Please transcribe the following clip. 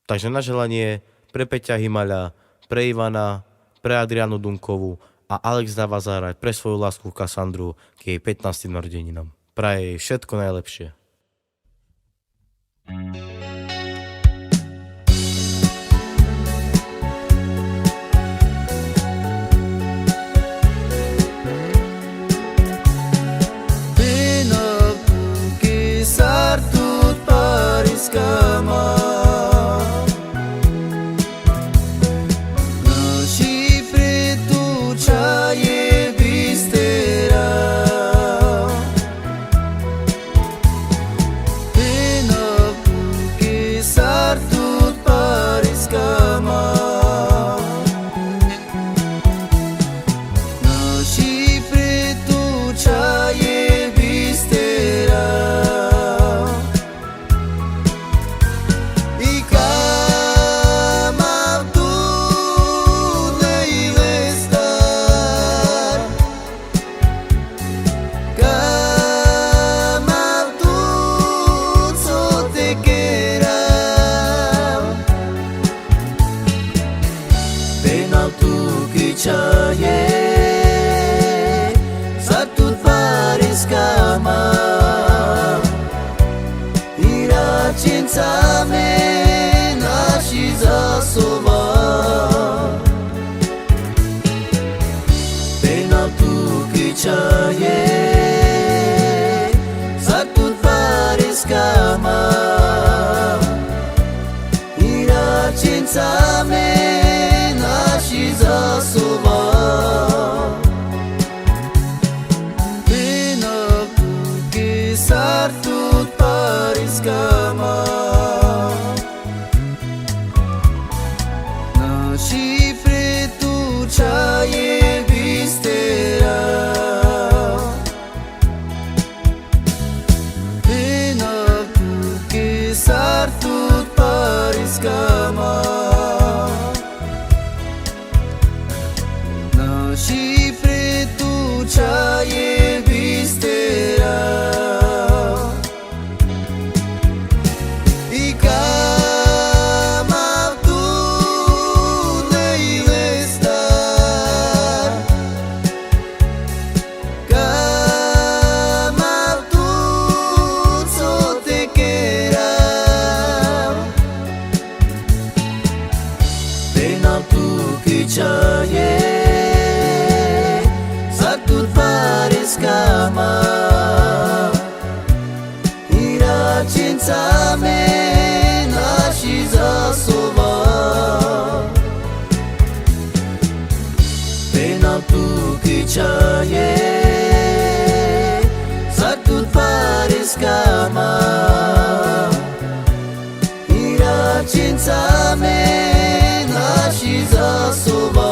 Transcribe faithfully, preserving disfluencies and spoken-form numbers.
Tak že na želanie pre Peťa Himala, pre Ivana, pre Adrianu Dunkovu a Alex dáva zahrať pre svoju lásku Kasandru k jej pätnástim narodeninám. Praje jej šetko najlepšie. Pena tuke sar tut pariska ma. Naši pre tu čhaje bistera. Pena tuke sar tut pariska ma. Naši pre tu čhaje bistera. I kamav tut lejlestar. Kamav tut so te kerav. Pena tuke čhaje sar tut pariska ma. Iračenca amen naši zasova. Pena tuke čhaje sar tut pariska ma. Iračenca amen naši zasova. Pena tuke sar tut pariska ma. Naši pre tu čhaje bistera. Pena tuke sar tut pariska ma. Naši pre tu čhaje bistera. I kamav tut lejlestar. Kamav tut so te kerav. Pena tuke čhaje sar tut pariska ma. Iračenca amen naši zasova. Pena tuke čhaje sar tut pariska ma. Iračenca amen naši zasova.